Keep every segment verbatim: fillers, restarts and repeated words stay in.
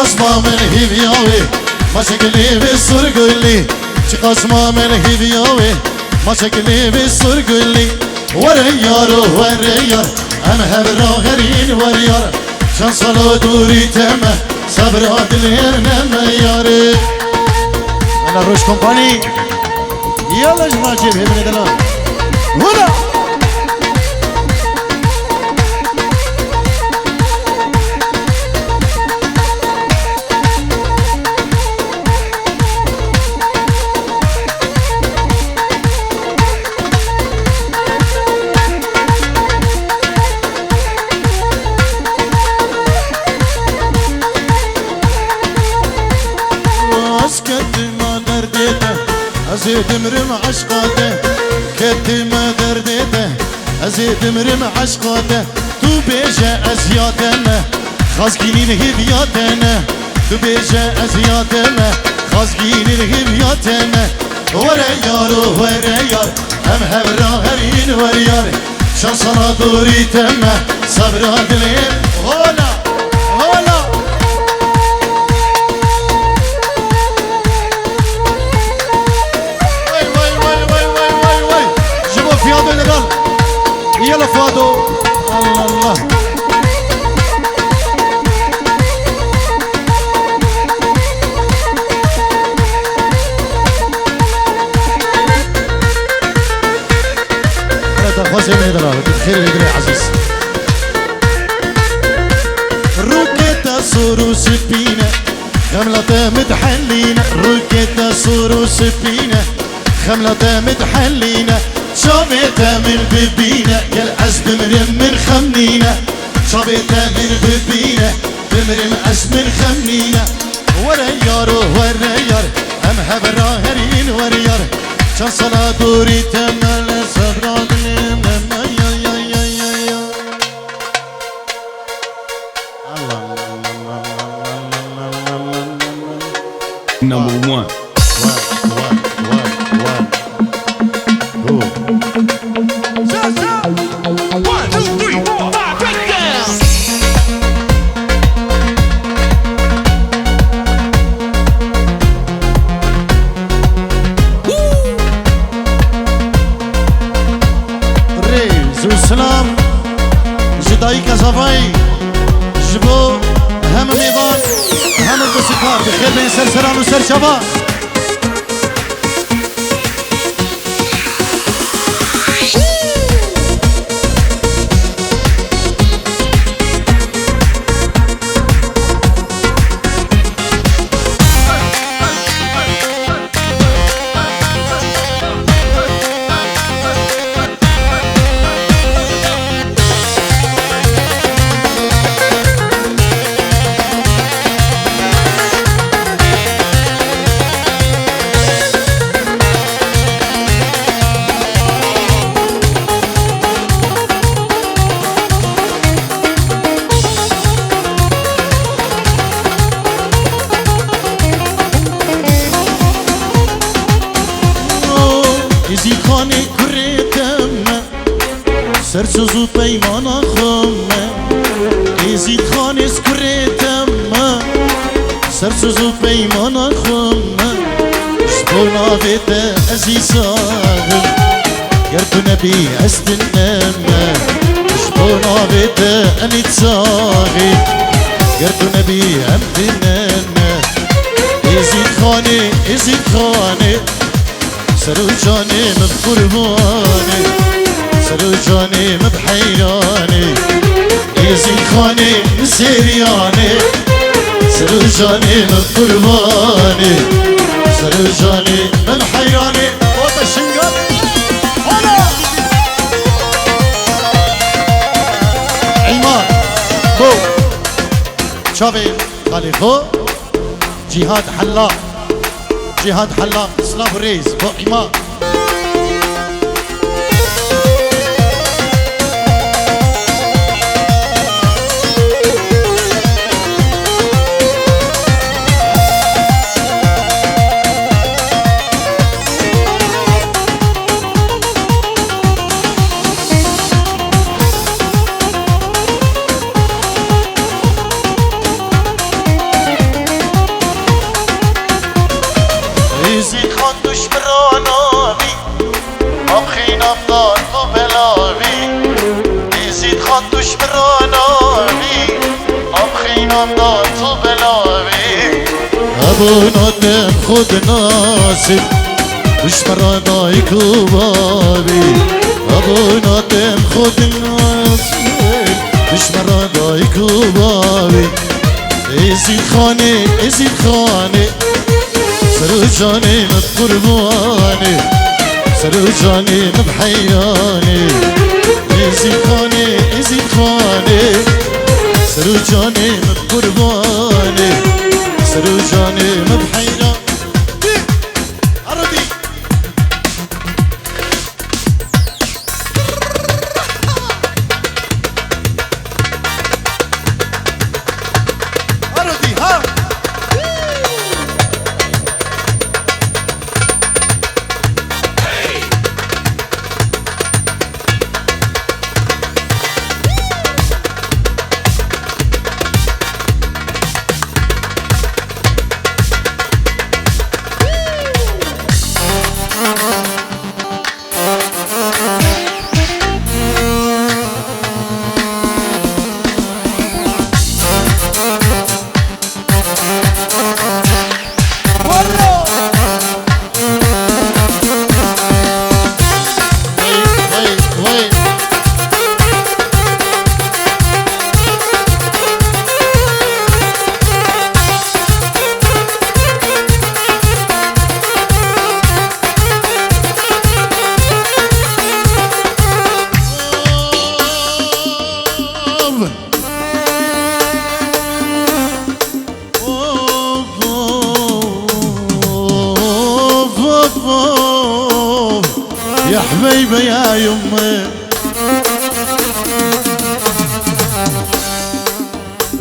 Qasma min hîviya wê, maçek lê vê sur gulî. Çi qasma min hîviya wê, maçek lê vê sur gulî. Were yaro, were yar, em hev ra herîn wer yar. Çend sala dûrî te me, sebra dilê neme yarê. Ana Roj Kompanî, yala ji nacê hêvine dila. Hula! Ez ketime derdê te, ez ê dimrim eşqa te. Ketime derdê te, ez ê dimrim eşqa te. Tu bêje ez ya te me, xazgînîn hêviya te ne. Tu bêje ez ya te me, xazgînîn hêviya te ne. Were yaro, were yar, em hev ra herîn wer yar. Şan sala dorî te me, sebra dilê. Hola, hola. Vay, vay, vay. Ji bo Fiyado Legal. Yala Fado. Allah Allah. Reta xwezê min dira, tu xêr vê dirê ezîz. Rûkê te sor û spî ne, xemla te min dihelîne. Rûkê te sor û spî ne, xemla te min dihelîne. Çavê te min bibîne, gel ez bimrim min xem nîne. Çavê te min bibîne, bimrim ez min xem nîne. Were yaro, were yar, em hev ra herîn wer yar. Çend sala dûrî te me, li sebra dilê me, ya, ya, ya, ya, ya. Number one. One, two, three, four, five, break it down. Rêz û silam ji dayika zavayî, ji bo hemû mêvan, hemû dostikar, bi xêr bên ser seran û ser çava. Êzîdxanê kurê te me, sersoz û peymana xwe me. Êzîdxanê kurê te me, sersoz û peymana xwe me. Ji bo navê te ez î sax im. Ger tu nebî ez tune me, ji bo navê te em ê sax in. Ger tu nebî em tune me. Êzîdxanê, Êzîdxanê, ser û canê min bi qurbanê, ser û canê min bi heyranê. Êzîdxanê min sêriyanê, ser û canê min qurbanê, ser û canê min heyranê. Ota Şingal. Hala! Îmar. Bo. Çavê xalê xwe. Cîhad Hellaq. Cîhad Hellaq. Silav û rêz. Bo Îmar. Bona dem xwe dinasî, ji me re dayik û bavî. Bona dem xwe dinasî, ji me re dayik û bavî. Êzîd Xanê, Êzîd Xanê, ser û canê min qurbanê, ser û canê min bi heyranê. Êzîd Xanê, Êzîd Xanê, ser û canê min qurbanê, ser û canê min bi heyran. Aradî. Aradî, ha! Of, of, of, of, of. Ya hubeybe ya yumme.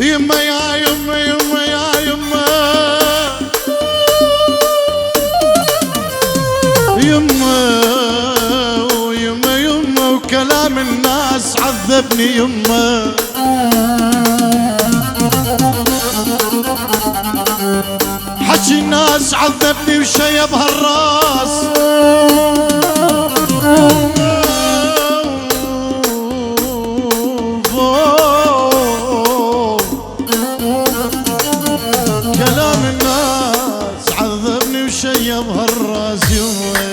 Yumme ya yumme, yumme ya yumme. Yumme, yumme, yumme, وكلام الناس عذبني يمه. حكي الناس عذبني وشيب هالراس. كلام الناس عذبني وشيب هالراس يمه.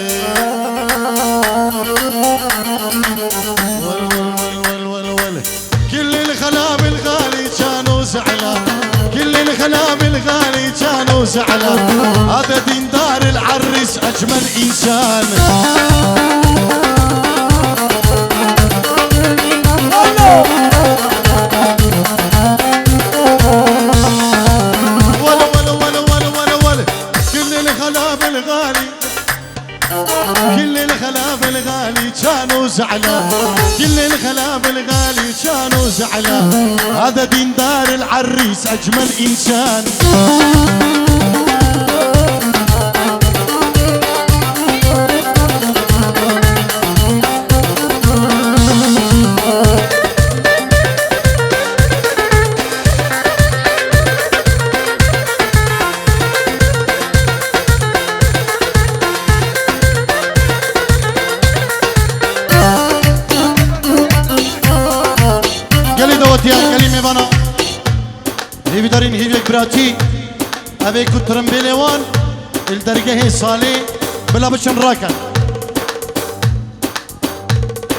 ول، ول، ول، ول، ول، ول. كل الخلاب الغالي كانوا زعلان، كل الخلاب الغالي كانوا زعلان. هذا دين دار العريس أجمل إنسان. ول، ول، ول، ول، ول، ول. كل الخلاب الغالي كل الخلاب الغالي كانوا زعلان، كل الخلاب الغالي كانوا زعلان. هذا دين دار العريس أجمل إنسان. Gelî dawetiya, gelî mêvana. Hêvîdarîn hêviyek biratî. Ev ê ku tirimbêlê wan li dergehê salê bila biçin rakin.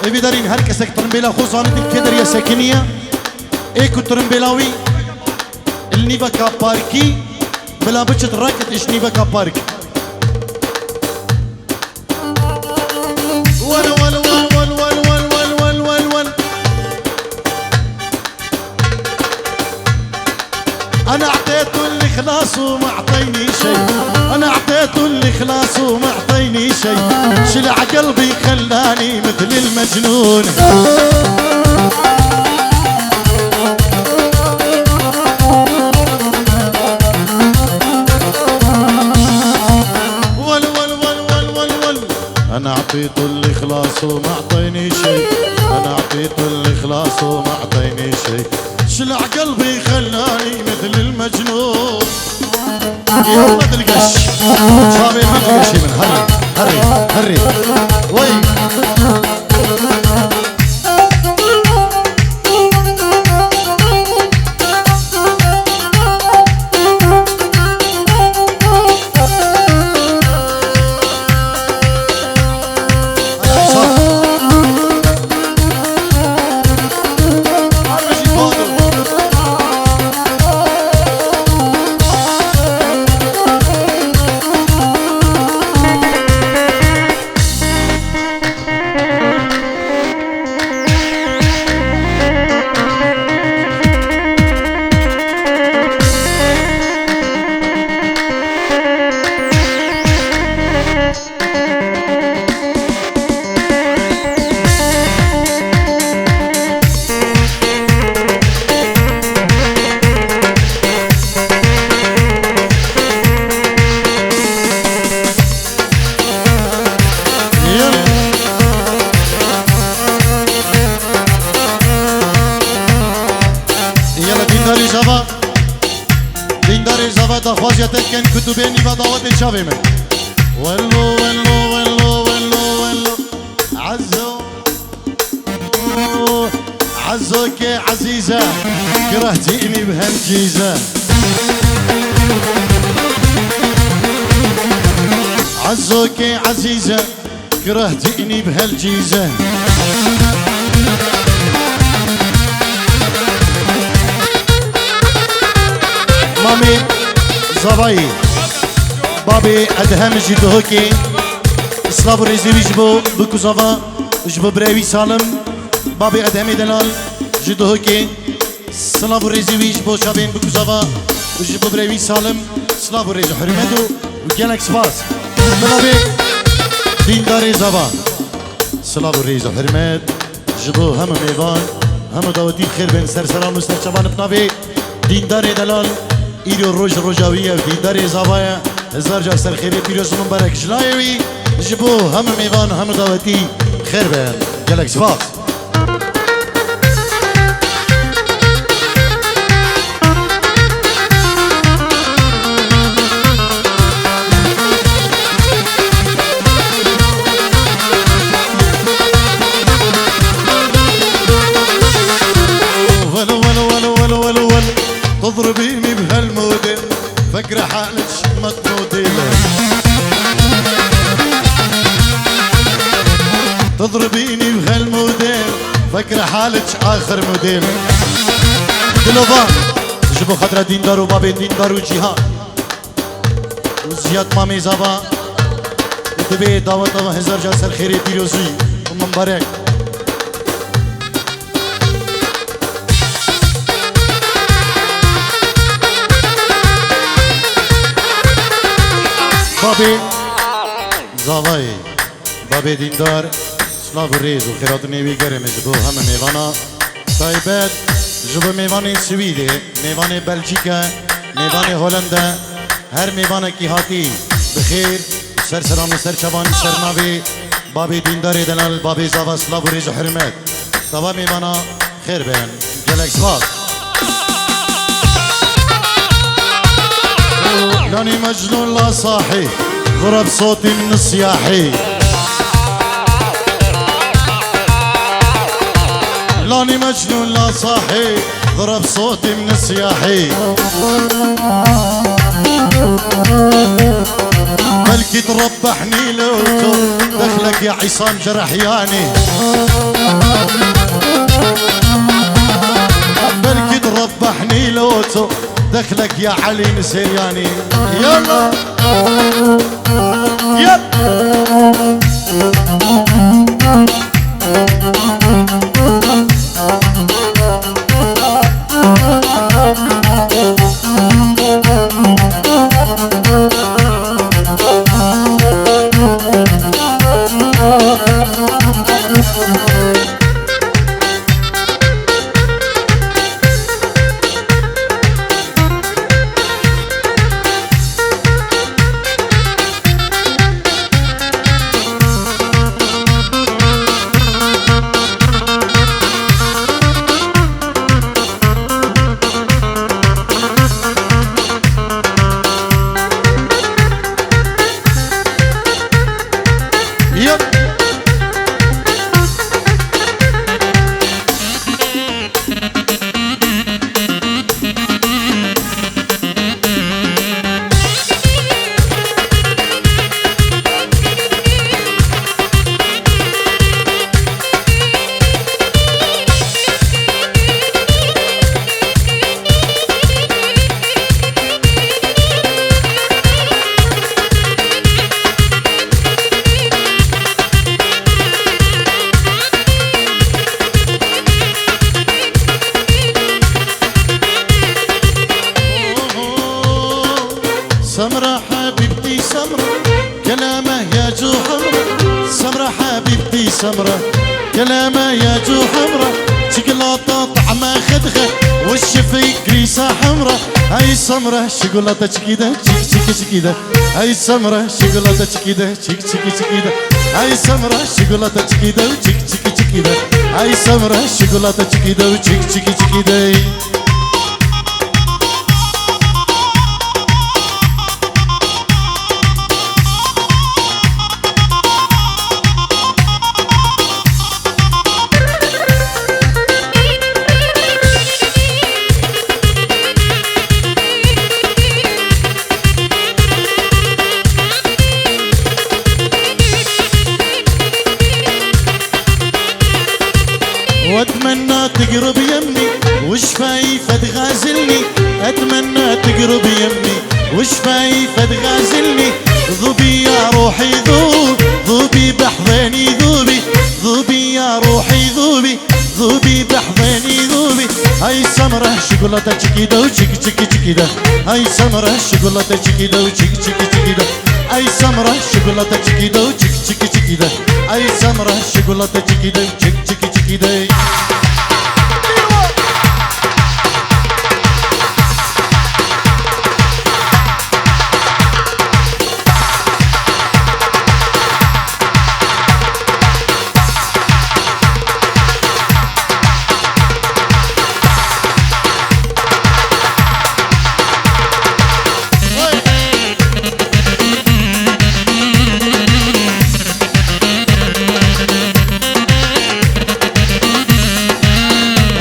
Hêvîdarîn her kesek tirimbêla xwe zanî kê derê sekiniye. Ê ku tirimbêla wî li nîveka parkî bila biçit raket ji nîveka park. Wen, wen, wen. أنا أعطيته الإخلاص وما أعطيني شيء. أنا أعطيته الإخلاص وما أعطيني شيء. شلع قلبي خلاني مثل المجنون. ول، ول، ول، ول، ول، ول. أنا أعطيته الإخلاص وما أعطيني شيء. أنا أعطيته الإخلاص وما أعطيني شيء. شلع قلبي خلاني مثل المجنون. يا ولد القش. شابي ما تقشي من هري، هري، هري. وي. Dîndarê zava daxwaziya te dikin ku tu bê nîva dawetê çavê min. Wello, wello, wello, wello, wello. Ezo. Ezo ke ezîze, kirehcînî bi hem cîze. Ezo ke ezîze, kirehcînî bi hel cîze. Mamê Zavayê, babê Edhem ji Duhokê, silav û rêzê wî ji bo bikuzava, ji bo birayê wî Salim, babê Edhemê Delal ji Duhokê. Silav û rêzê wî ji bo çavên bikuzava û ji bo birayê wî Salim, silav û rêz û hurmet û gelek spas. Binavê Dîndarê Zava. Silav û rêz û hurmet ji bo hemû mêvan, hemû dawetî bi xêr bên ser seran û ser çavan binavê Dîndarê Delal. Îro roj roja wî ye, Dîndarê Zava ye. Hezar car ser xêrê pîroz û mibarek ji layê wî. Ji bo hemû mêvan, hemû dawetî bi xêr bên. Gelek spas. Wel, wel, wel, wel, wel, wel. Tedribînî bi helmûdê. Fekre haliç met modêl. Tedribînî bi helmûdê. Fekre haliç axir modêl. Dilova ji bo xatir Dîndar û babê Dîndar û Cîhan û Ziyad Mamê Zava û dibê daweta we hezar car ser xêrê pîrozî û mibarek. Babê Zavayê, babê Dîndar, silav û rêz û xêratinê wî gerê me ji bo heme mêvana taybet, ji bo mêvanê Swîdê, mêvanê Belcîke, mêvanê Holende, her mêvanekî hatî bi xêr û ser seran û ser çavan ser navê babê Dîndarê Delal, babê Zava, silav û rêz û hurmet. Tava mêvana xêr bên. Gelek spas. لاني مجنون لا صاحي، ضرب صوتي من الصياحي. لاني مجنون لا صاحي، ضرب صوتي من الصياحي. بلكي تربحني لو تو، دخلك يا عصام جرحياني. بلكي تربحني لو تو، دخلك يا علي نسيرياني. يلا. يلا. سمرة حبيبتي سمرة، كلامه يا جو حمرة. سمرة حبيبتي سمرة، كلامه يا جو حمرة. شوكولاتة طعمه خدخة، والشفايف كريسة حمرة. هاي سمرة شوكولاتة تشكيدة، تشك تشك تشكيدة. هاي سمرة شوكولاتة تشكيدة، تشك تشك تشكيدة. هاي سمرة شوكولاتة تشكيدة، وتشك تشك تشكيدة. هاي سمرة شوكولاتة تشكيدة، وتشك تشك تشكيدة. وش فايفة غازلني، ذوبي يا روحي ذوب، ذوبي بحضني ذوبي، ذوبي يا روحي ذوبي، ذوبي بحضني ذوبي. هاي سمرة شوكولاتة تشكيدة وتشك تشك تشكيدة. هاي سمرة شوكولاتة تشكيدة وتشك تشك تشكيدة. هاي سمرة شوكولاتة تشكيدة وتشك تشك تشكيدة. هاي سمرة شوكولاتة تشكيدة وتشك تشك تشكيدة.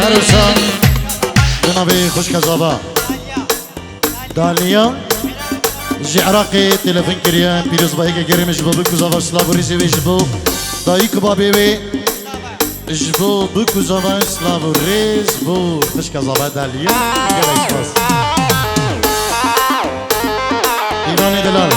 Her wisa bi navê xwişka zava Daliya ji Iraqê telefon kiriye. Pîrozbayeke gerê min ji bo bik û zava, silav û rêzê wê ji bo dayik û babê wê. Ji bo bik û zava, silav û rêz bo xwişka zava Daliya. Gelek spas. Îranê delal.